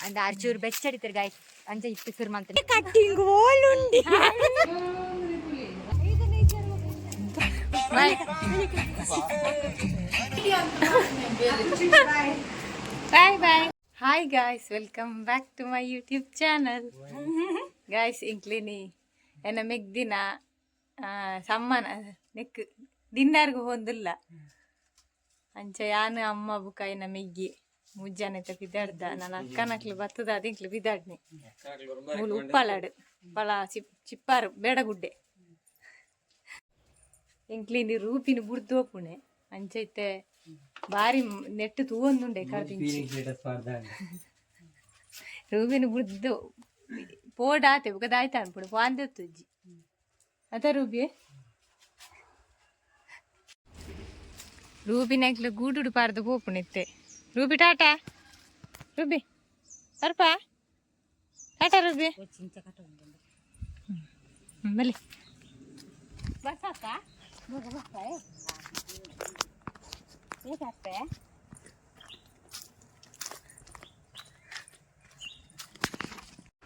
ಅಂದ ಅರ್ಚೂರು ಬೆಚ್ಚಡಿತಾರೆ ಗಾಯ್ಸ್. ಅಂಚ ಇತ್ತು ಸುರು ಮಂತ. Cutting ಓಲುಂಡಿ. Bye bye bye. Hi guys, welcome back to my YouTube channel. Guys, ಇಂಕ್ಲಿನಿ ಎನ್ನ ಮೆಗ್ದಿನ ಸಮ್ಮನ ನೆಕ್ ಡಿನ್ನರ್ಗ್ ಪೋಂದುಲ್ಲ. ಅಂಚ ಯಾನ್ ಅಮ್ಮ ಬುಕ ಎನ್ನ ಮೆಗ್ಗಿ ಮುಜ್ಜಾನೆ ಪಿದಾಡ್ದ. ನನ್ನ ಅಕ್ಕನಕ್ಲು ಬತ್ತದ ಅದಿಂಕ್ಲು ಪಿದಾಡ್ನಿ. ಮೂಲು ಉಪ್ಪಳಾಡು ಉಪ್ಪಳ ಚಿಪ್ ಚಿಪ್ಪಾರು ಬೇಡಗುಡ್ಡೆ. ಎಂಕ್ಲಿನಿ ರೂಪಿನ ಬುಡ್ದು ಹೋಪುಣೆ. ಅಂಚ ಇತ್ತೆ ಬಾರಿ ನೆಟ್ ತೂವೊಂದುಂಡೆ ಕರ್ದಿಂಚಿ. ರೂಬಿನ ಬುಡ್ದು ಪೋಡಾತೆ ಬುಕ ದಾಯ್ತ ಅನ್ಪುಡು ಪಾಂದೆತ್ತುಜ್ಜಿ ಅತ ರೂಬಿ. ರೂಬಿನಕ್ಲು ಗೂಡುಡು ಪಾರ್ದು ಪೋಪುಣಿತ್ತೆ. ರೂಬಿ ಟಾಟಾ, ರೂಬಿ ಬರ್ಪಾ? ಟಾಟಾ ರೂಬಿ. ಬಲ್ಲಿ.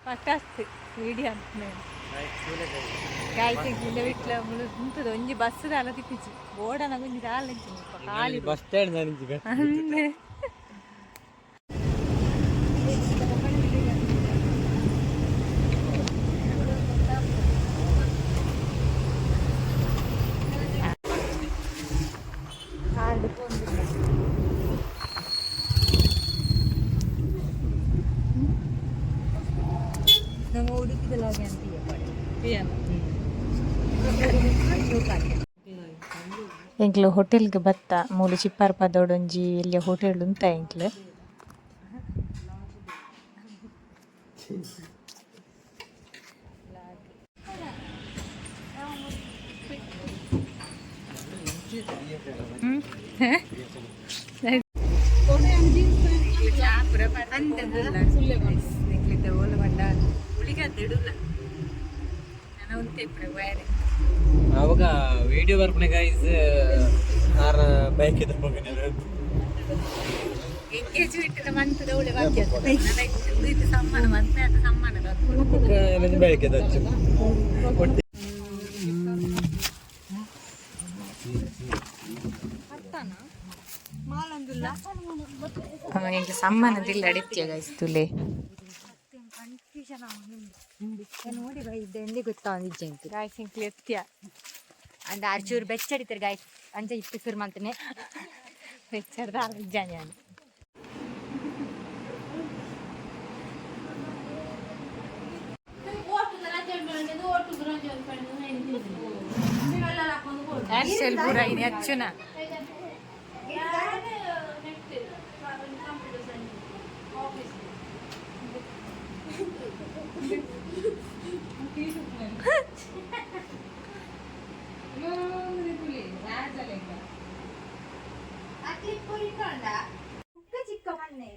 ಪಟಾಸ್ತು ವಿಡಿಯೋ ಅಂತ. ಗಾಯ್ಸ್, ಇಂದ ವಿಟ್ಲ ಮುಳು ಉಂತುದು ಒಂಜಿ ಬಸ್ ದಾಲ ತಿಕ್ಕಿಜಿ. ಬೋಡನ ಒಂಜಿ ದಾಲ ಇಜ್ಜಿ ಮುಲ್ಪ ಖಾಲಿ. ಬಸ್ ಸ್ಟ್ಯಾಂಡ್ ನಾನು. ಅಂದೆ. ನಮ್ಮ ಉಡುಪಿದಲಾಗೆ ಅಂತ. ಏನು ಎಂಕ್ಲು ಹೋಟೆಲ್ಗೆ ಬತ್ತ. ಮೂಲು ಚಿಪ್ಪಾರ್ ಪದೋಡೊಂಜಿ ಎಲ್ಯ ಹೋಟೆಲ್ ಉಂತ ಎಂಕ್ಲು. ಎಂಕ್ಲಿದ್ದ ಓಲು ಬಂಡ ಉಳಿಗದ್ದಿಡುಲ್ಲ ನಾನು ಉಂತೆ ಇಪ್ಪುನೆ ವಯರೆ. ಅವಾಗ ವಿಡಿಯೋ ಬರ್ಪಣೆ ಗೈಸ್, ಆರ್ ಬೈಕ್ ಇದ್ದ. ಎಂಗೇಜ್ಮೆಂಟ್ ಮಂತ್ದ ಉಳೆ ಬಾಕಿ ಇದು ಸಮ್ಮಾನ ಮಂತ್ನ ಅದು ಸಮ್ಮಾನ. ಬೈಕ್ ಇದ್ದಚ್ಚು. ಎಂಕ್ಲೆ ಸಮ್ಮಾನದಿಲ್ಲ ಅಡಿತ್ಯ ಗೈಸ್ ತುಲೆ. ಕನ್ಫ್ಯೂಷನ್ ನೋಡಿ ಬೈ, ಇದ್ದ ಎಲ್ಲಿ ಗೊತ್ತಾಗಿಜ್ಜಂತು. ಗಾಯ್ಸ್, ಎಂಕ್ಲೆ ಎತ್ಯ. ಅಂದ ಅರ್ಚೂರು ಬೆಚ್ಚಡಿತಾರೆ ಗಾಯ್ಸ್. ಅಂಚ ಇತ್ತು ಸುರು ಮಂತನೆ. ಬೆಚ್ಚರ್ದ ಇಜ್ಜಾನೆ ನಾನು. ಹೇರ್ ಸ್ಟೈಲ್ ಪೂರ ಇನಿ ಅಚ್ಚುನ.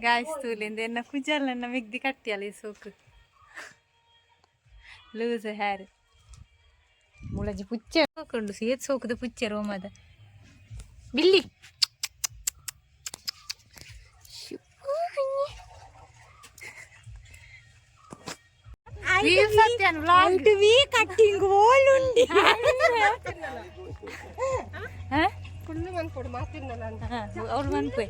ಗಾಯ್ಸ್, ತೂಲಿಂದ ಎನ್ನ ಕುಜಲನ್ನ ಮಿಗ್ದಿ ಕಟ್ಟಿಯಲ್ಲ. ಈ ಸೋಕು ಲೂಸ್ ಹೇರ್ ಮುಳಜಿ ಪುಚ್ಚೆ ಸೋಕುಂಡು. ಸೇತ್ ಸೋಕುದು ಪುಚ್ಚೆ ರೋಮದ ಬಿಲ್ಲಿ. ವ್ಲಾಗ್ ವಿ ಕಟ್ಟಿಂಗ್ ಓಲುಂಡಿ. ಅವ್ರು ಮನ್ಪೆ.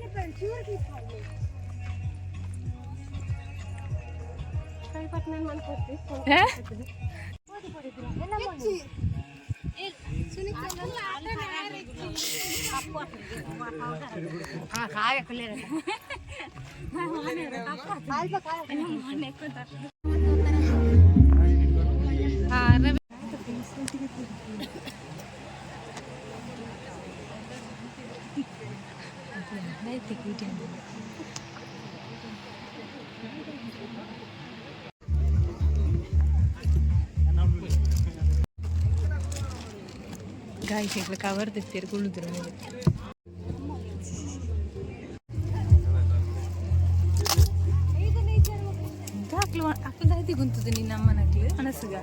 ಗಾಯ್ಸ್, ಇಟ್ಲ ಕವರ್ ತೆತ್ತೆರ್ ಕುಳ್ಳುದ್ರು ಮೇಲೆ. ಅಕ್ಲು ಅಕ್ಲು ದಾಯ್ತಿ ಗುಂತುದು ನಿನ್ನ ಅಮ್ಮನಕ್ಲು ಅನಸುಗ.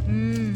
ಹ್ಮ್.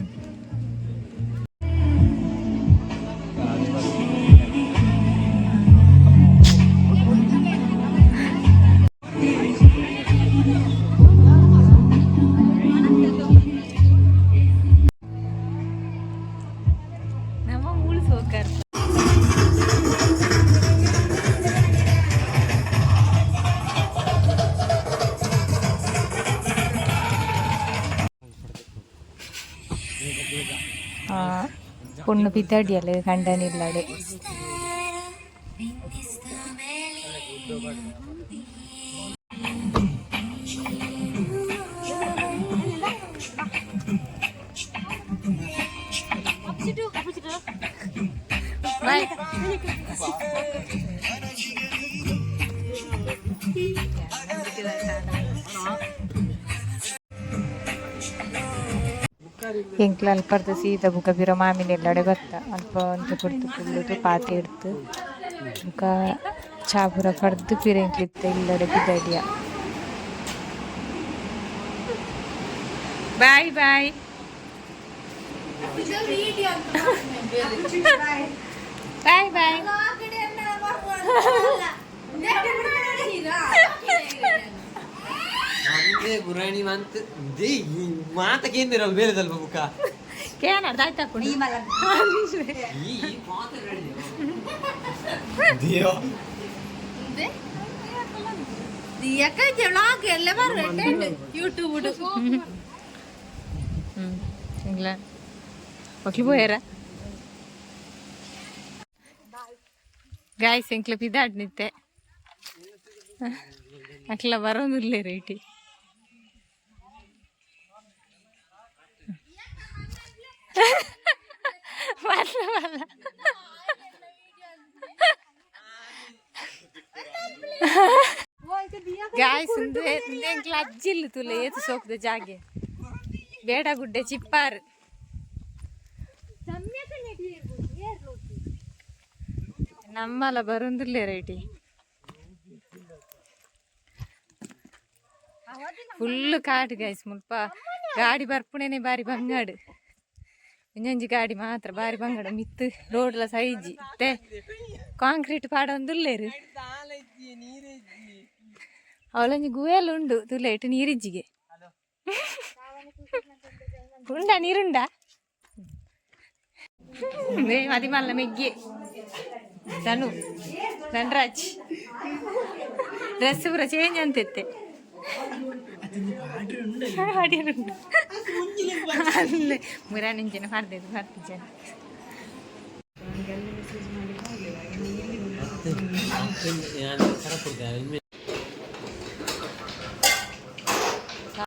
ಪೊಣ್ಣು ಪಿದಡಿಯಲ್ಲ ಕಂಡನಿಲ್ಲಡೆ. ಬಾಯ್. ಎಂಕ್ಲ ಅಲ್ಪರ್ದ ಸೀದ ಬುಕ ಬಿರ ಮಾಮಿನೆಲ್ಲಡೆ ಬತ್ತ. ಅಲ್ಪ ಒಂತೆ ಪೊರ್ತು ಕುಲ್ಲುದು, ಪಾತೆ ಇಡ್ತು, ಬುಕ ಚಾ ಪೂರ ಪರ್ದು ಪಿರ ಎಂಕ್ಲಿತ್ತ ಇಲ್ಲಡೆ ಪಿದಡಿಯ. Bye bye bye bye. ಅಂದೆ ಗುರಾಣಿ ಮಂತ್ they ಮಾತ ಕೇಂದ್ರ ಬೇರೆದಲ್ಪ ಬುಕ್ಕ. ಕೇನ ಆಯ್ತಾ? ಈ ಮಾತ ದೇವ. ಯೂಟ್ಯೂಬ್. ಇಲ್ಲ, ಮಕ್ಳು ಪೋಯರ ಗಾಯ್ಸ್. ಎಂಕ್ಲ ಪಿದಾಡ್ ನಿತ್ತೆ, ಅಕ್ಲ ಬರೋದಿಲ್ಲ ರೇಟಿ. ಬರಲ್ಲ ಬರಲ್ಲ. ಗಾಯ್ಸ್, ಎಂಕ್ಲ ಅಜ್ಜಿಲ್ಲು ತುಲೆ ಏತು ಸೋಕ್ದ ಜಾಗೆ. ಬೇಡ ಗುಡ್ಡೆ ಚಿಪ್ಪಾರು. ನಮ್ಮಲ ಬರೋದಿಲ್ಲ ರೇಟಿ. ಫುಲ್ ಕಾಡು ಗೈಸ್. ಮುಲ್ಪ ಗಾಡಿ ಬರ್ಪುಣೆನೆ ಬಾರಿ ಬಂಗಾಡು. ಒಂಜೊಂಜಿ ಗಾಡಿ ಮಾತ್ರ ಬಾರಿ ಬಂಗಾಡು. ಮಿತ್ತು ರೋಡ್ಲ ಸೈಜಿ ತೆ ಕಾಂಕ್ರೀಟ್ ಪಾಡೊಂದುಲ್ಲೇರು. ಅವಳೊಂಜಿ ಗುವೆಲ್ ಉಂಡು ತುಲೆ ಇಟ್ಟು. ನೀರಿಜ್ಜಿಗೆ ಉಂಡಾ? ನೀರುಂಡಾ? ಏ ಮದಿಮಲ್ಲ ಮೆಗ್ಗಿ ಧನು ಧನರಾಜ್ ಡ್ರೆಸ್ ಪೂರ ಚೇಂಜ್ ಅಂತಿತ್ತೆ. ಹಾಡಿರುಂಟು ಅಲ್ಲೇ ಮುರಾನಿಂಚಿನ ಪರ್ದೆದು ಬರ್ತಿದ್ದೇನೆ. ഞാൻ ಕರಪುರ್ದೆ.